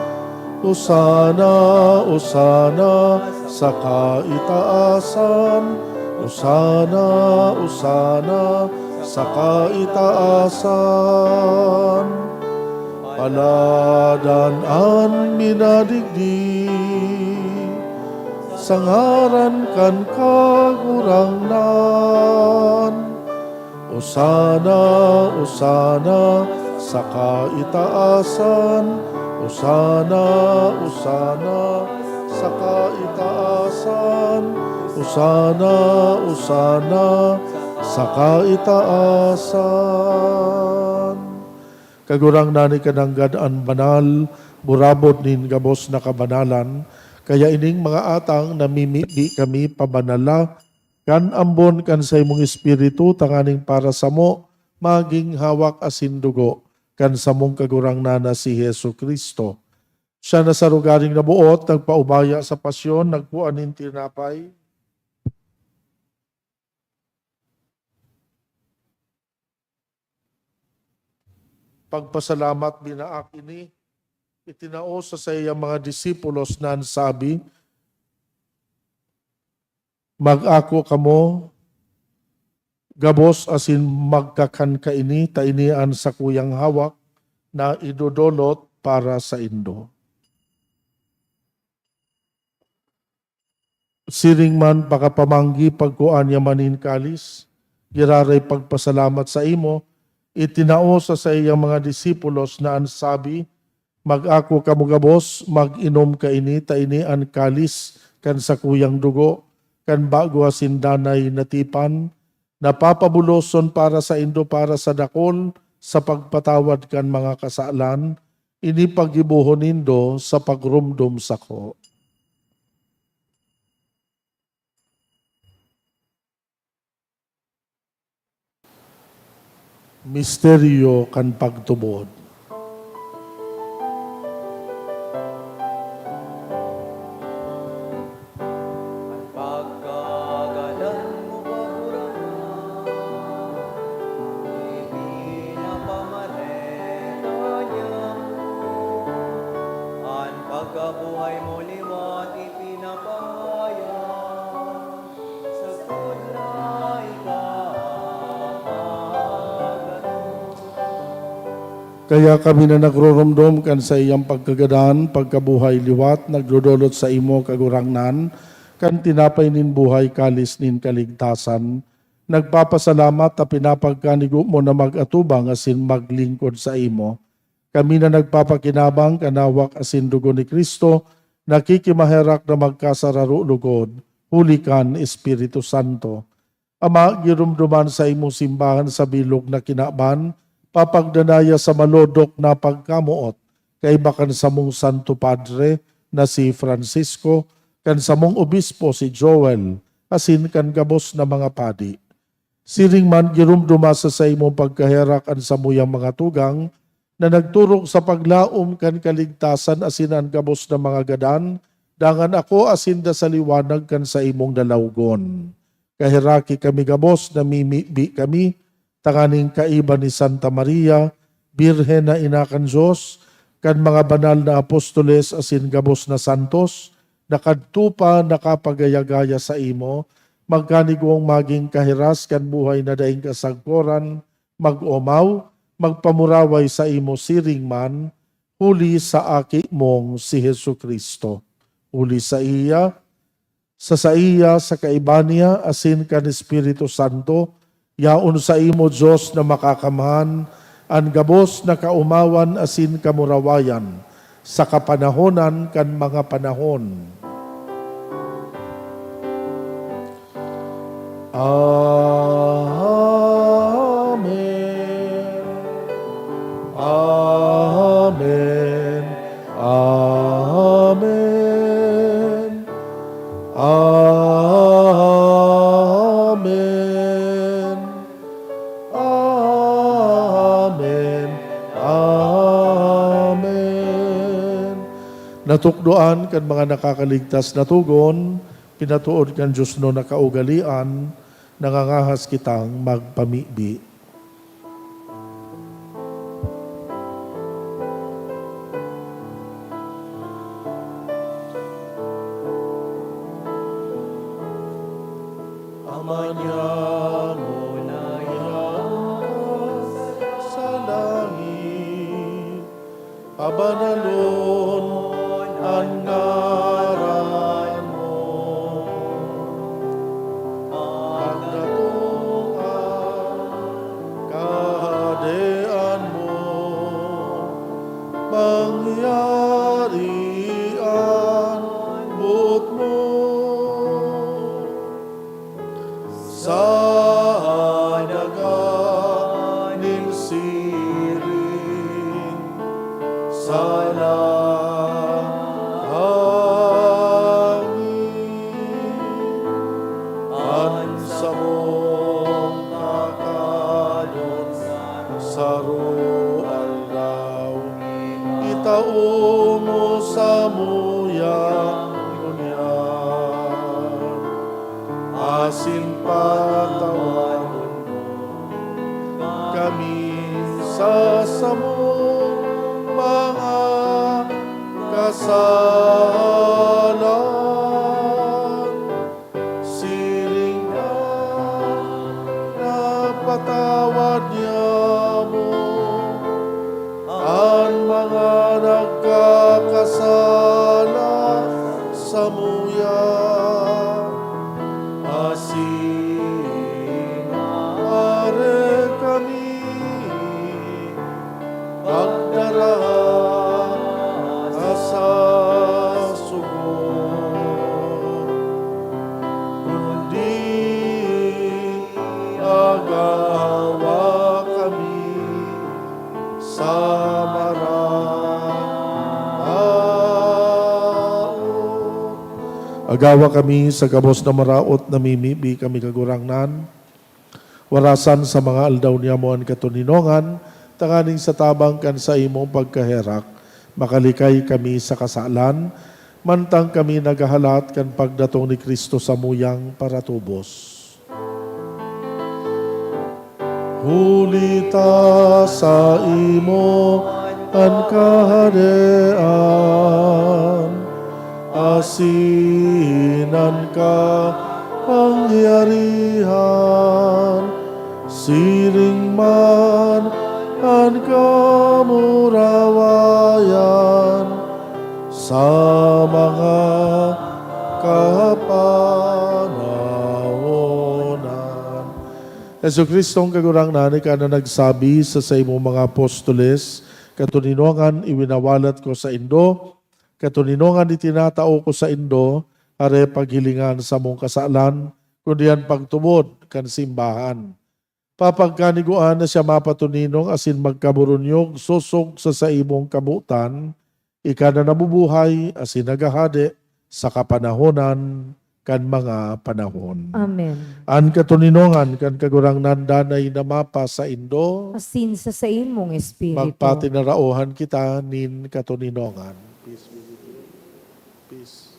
Osana, Osana sa kaitaasan, Osana, Osana sa kaitaasan. Paladan an minadigdi sa ngaran kan Kagurangnan. Osana, Osana sa kaitaasan. Osana, Osana sa kaitaasan. Osana, Osana sa kaitaasan. Kagurangnan ni kananggad an banal, burabod nin gabos na kabanalan. Kaya ining mga atang namimibi kami pabanala kan ambon kan saimong Espiritu, tanganing para samo magin hawak asin dugo kan samong Kagurangnan na si Jesu-Cristo. Siya na sa rogaring naboot, nagpaubaya sa pasyon, nagkua nin tinapay. Pagpasalamat, binaak ini, itinao sa saiyang mga disipulos na an sabi, "Mag-ako kamo gabos asin magkakan kaini, ta ini an sakuyang hawak na idodolot para saindo." Siring man, pakapamanggi, pagkua niya man nin kalis, giraray pagpasalamat saimo, itinao sa saiyang mga disipulos na an sabi, "Mag-ako kamo gabos, mag-inom kaini, ta ini an kalis kan sakuyang dugo kan bago asin danay na tipan, na papabuloson para saindo, para sa dakul, sa pagpatawad kan mga kasalan. Ini paggibohon nindo sa pagromdom sako." Misteryo kan pagtubod. An pagkagadan mo, Kagurangnan, ipinapamareta niamo. An pagkabuhay mo liwat, ipinapahayag. Kaya kami na nagroromdom kan saiyang pagkagadan, pagkabuhay liwat, nagdodolot saimo, Kagurangnan, kan tinapay nin buhay, kalis nin kaligtasan, nagpapasalamat ta pinapagkanigo mo na mag-atubang asin maglingkod saimo. Kami na nagpapakinabang kan hawak asin dugo ni Cristo, nakikimaherak na magkasararo logod, huli kan Espiritu Santo. Ama, giromdoman saimong simbahan sa bilog na kinaban, papagdanaya sa malodok na pagkamoot, kaiba kan samong Santo Padre na si Francisco, kan samong obispo si Joel, asin kan gabos na mga padi. Siring man, giromdoma sa saimong pagkaherak an samuyang mga tugang na nagturog sa paglaom kan kaligtasan asin an gabos na mga gadan, dangan ako asin da sa liwanag kan saimong lalawgon. Kaheraki kami gabos, namimibi kami tanganing kaiba ni Santa Maria, Birhen na Ina kan Dios, kan mga banal na apostoles asin gabos na santos, na kadto pa nakapagaya-gaya saimo, magkanigong magin kahiras kan buhay na daing kasagkoran, mag-omaw, magpamuraway saimo siring man, huli sa Aki mong si Jesu-Cristo. Huli saiya, sa saiya, sa kaiba niya, asin kan Espiritu Santo, yaon saimo, Dios na Makakamhan, an gabos na kaomawan asin kamurawayan, sa kapanahonan kan mga panahon. Amen. Amen. Amen. Amen. Amen. Amen. Natukdoan kan mga nakakaligtas na togon, pinatood kan diosnon na kaugalean, nangangahas kitang magpamibi. Ama niamo na yaon sa langit, Pabanalon an ngaran mo. Pagdatong an Kahadean mo, mangyari an boot mo. Sa daga nin siring, sa langit, an samong kakadot saro aldaw, itao mo samuya ngunyan. Asin patawadon mo kami sa samong mga kasalan, siring na napatawad niamo an mga nagkakasala samuya. Asin maari kami pagdarahan sa sugo, kundi agawa kami sa maraot. Agawa kami sa gabos na maraot, namimibi kami, Kagurangnan. Warasan sa mga aldaw niyamo an katoninongan, tanganing sa tabang kan saimong pagkaherak, makalikay kami sa kasalan, mantang kami naghahalat kan pagdatong ni Cristo samuyang paratubos. Huli ta saimo an kahadean, asin an kapangyarihan, siring man an kamurawayan sa mga kapanawonan. Jesu-Cristong Kagurangnan, ika na nagsabi sa saimong mga apostoles, "Katoninongan iwinawalat ko saindo, katoninongan itinatao ko saindo, are paghilinga an samong kasalan, kundi an pagtubod kan simbahan." Papagkanigoan na siya mapatoninong asin magkaburunyog sosog sa saimong kabotan, ika na nabubuhay asin naghahade sa kapanahonan kan mga panahon. Amen. An katoninongan kan Kagurangnan danay na mapasaindo. Asin sa saimong espiritu. Magpatinaraohan kita nin katoninongan. Peace be with you. Peace.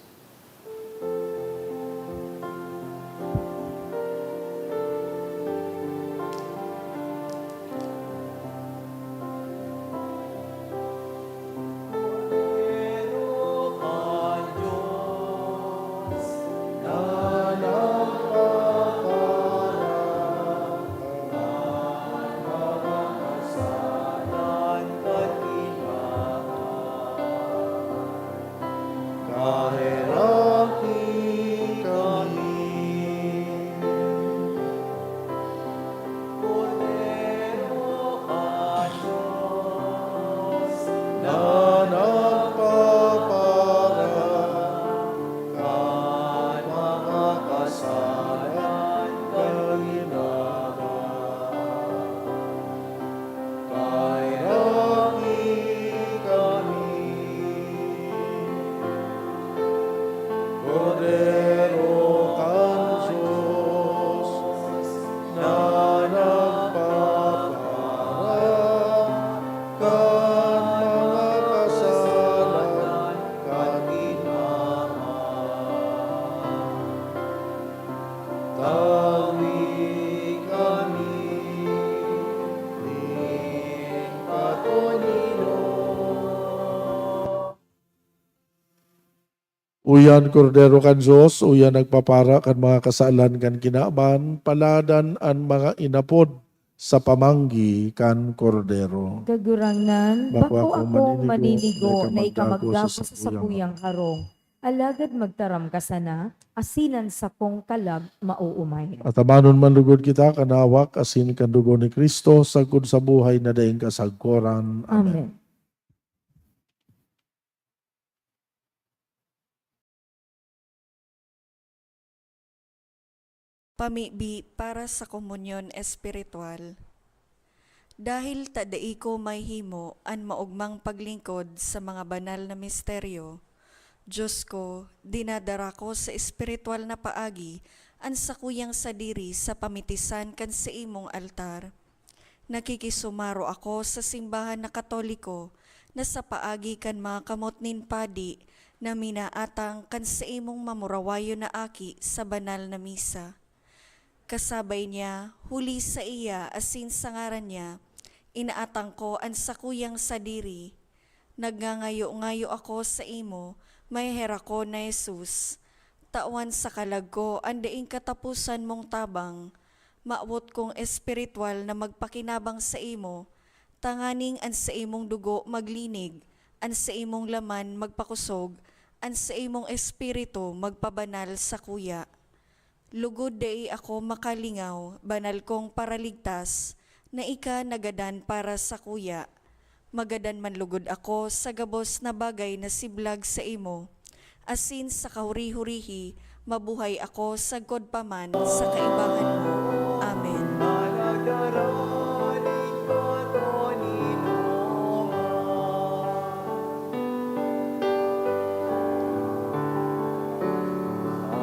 Kaheraki kami. Kordero kan Dios na nagpaparan kan mga kasalan kan Ama. Kaheraki kami. Kordero kan Dios na nagpapara kan mga kasalan kan Ama. Tawi kami nin katoninongan. Uya an Kordero kan Dios, uya an nagpapara kan mga kasalan kan kinaban, paladan an mga inapod sa pamanggi kan Kordero. Kagurangnan, bako akong maninigo na ika magdago sa sakuyang harong. Alagad magtaram ka sana, asin an sakong kalag mauumay. At amanon man lugod kita kan hawak asin kan dugo ni Cristo, sagkod sa buhay na daing kasagkoran. Amen. Amen. Pamibi para sa komunyon espiritual. Dahil ta dai ko mahimo an maogmang paglingkod sa mga banal na misteryo, Diyos ko, dinadara ko sa espiritual na paagi an sakuyang sadiri sa pamitisan kan saimong altar. Nakikisumaro ako sa simbahan na Katoliko na sa paagi kan mga kamot nin padi na minaatang kan saimong mamurawayon na aki sa banal na misa. Kasabay niya, huli saiya asin sa ngaran niya, inaatang ko an sakuyang sadiri. Nagngangayo-ngayo ako saimo, maheherakon na Jesus, tawan sa kalag ko an daing kataposan mong tabang. Mawot kong espiritual na magpakinabang saimo, tanganing an saimong dugo maglinig, an saimong laman magpakosog, an saimong espiritu magpabanal sakuya. Lugod dai ako makalingaw, banal kong Paraligtas, na ika nagadan para sakuya. Magadan man lugod ako sa gabos na bagay na siblag saimo, asin sa kahuri-hurihi mabuhay ako sagkod pa man sa kaibahan mo. Amen.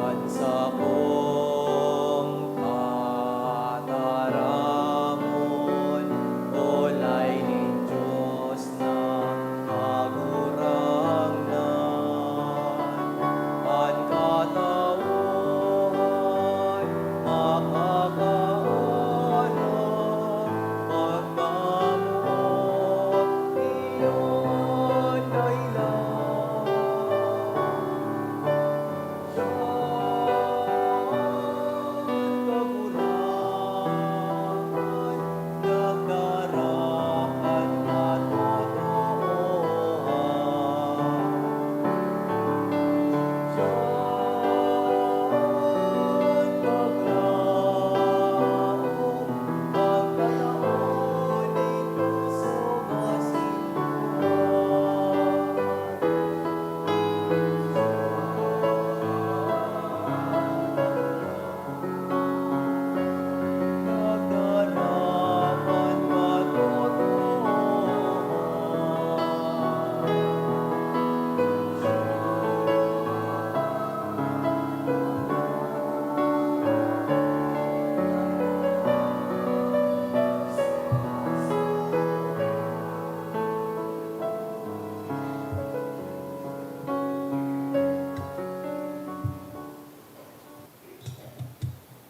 An sakong tataramon, olay nin Dios na Kagurangnan. An katawohan makakaaram, pagkamuot iyan kailan.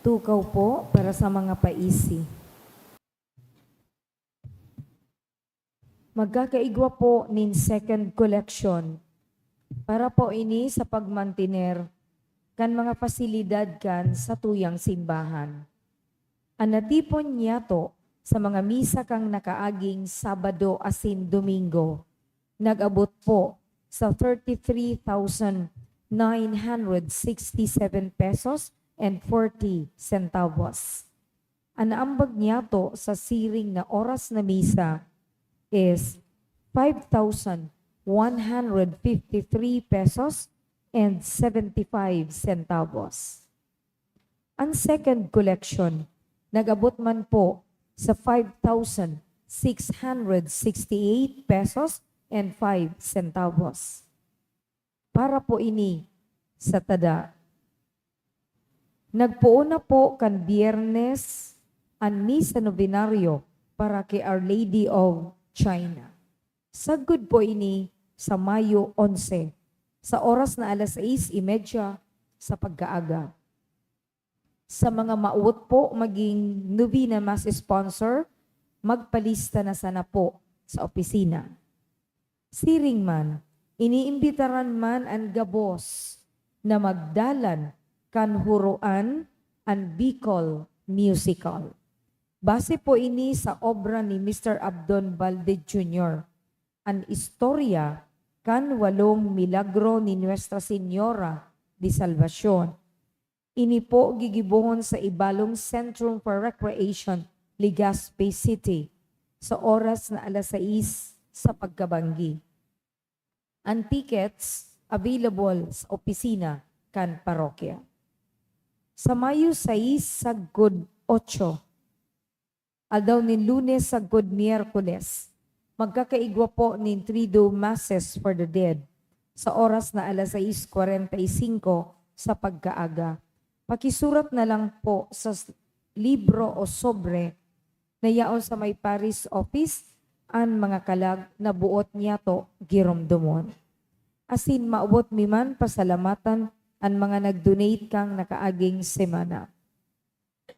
Tukaw po para sa mga paisi. Magkakaigwa po nin second collection para po ini sa pagmantiner kan mga pasilidad kan satuyang simbahan. An natipon niyato sa mga misa kan nakaaging Sabado asin Domingo nag-abot po sa thirty-three thousand nine hundred sixty-seven pesos and forty centavos. An naambag niyato sa siring na oras na misa is five thousand one hundred fifty-three pesos and seventy-five centavos. An second collection nag-abot man po sa five thousand six hundred sixty-eight pesos and five centavos. Para po ini sa tada. Nagpoon na po kan Biyernes an Misa Novenario para ki Our Lady of China. Sagkod po ini sa Mayo onse, sa oras na alas sais y media sa pagkaaga. Sa mga mawot po magin novena mass sponsor, magpalista na sana po sa opisina. Siring man, iniimbitaran man an gabos na magdalan kan huroan an Bicol Musical. Base po ini sa obra ni Mister Abdon Valdez Junior, an istorya kan walong milagro ni Nuestra Señora de Salvacion. Ini po gigibohon sa Ibalong Centrum for Recreation, Legazpi City, sa oras na alas sais sa pagkabanggi. An tickets available sa opisina kan parokya. Sa Mayo sais sagkod otso, aldaw nin Lunes sagkod Miyerkules, magkakaigwa po nin Triduum Masses for the Dead sa oras na alas sais kwarenta y singko sa pagkaaga. Pakisurat na lang po sa s-, libro o sobre na yaon sa may parish office an mga kalag na boot niyato giromdomon. Asin maabot mi man pasalamatan an mga nag-donate kan nakaaging semana.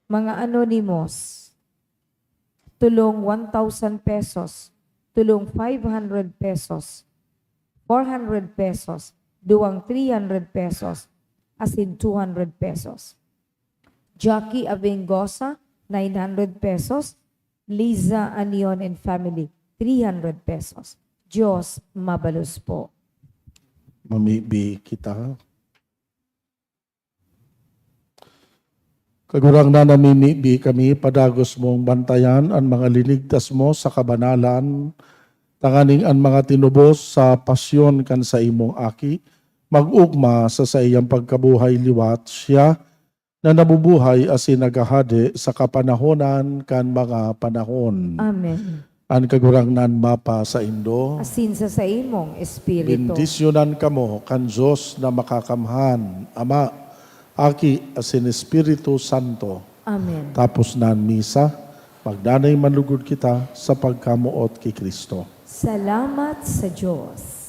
Mga anonymous, tulong one thousand pesos, tulong five hundred pesos, four hundred pesos, duwang three hundred pesos, asin two hundred pesos. Jackie Avengosa, nine hundred pesos. Liza Anion and family, three hundred pesos. Diyos mabalos po. Mamibi kita. Kagurangnan, namimibi kami, padagos mong bantayan an mga linigtas mo sa kabanalan, tanganing an mga tinubos sa pasyon kan saimong Aki, mag-ugma sa saiyang pagkabuhay liwat, siya na nabubuhay asin naghahade sa kapanahonan kan mga panahon. Amen. An Kagurangnan mapasaindo. Asin sa saimong espiritu. Bendisyonan kamo kan Dios na Makakamhan, Ama, Aki, asin Espiritu Santo. Amen. Tapos na an misa, magdanay man lugod kita sa pagkamoot ki Cristo. Salamat sa Dios.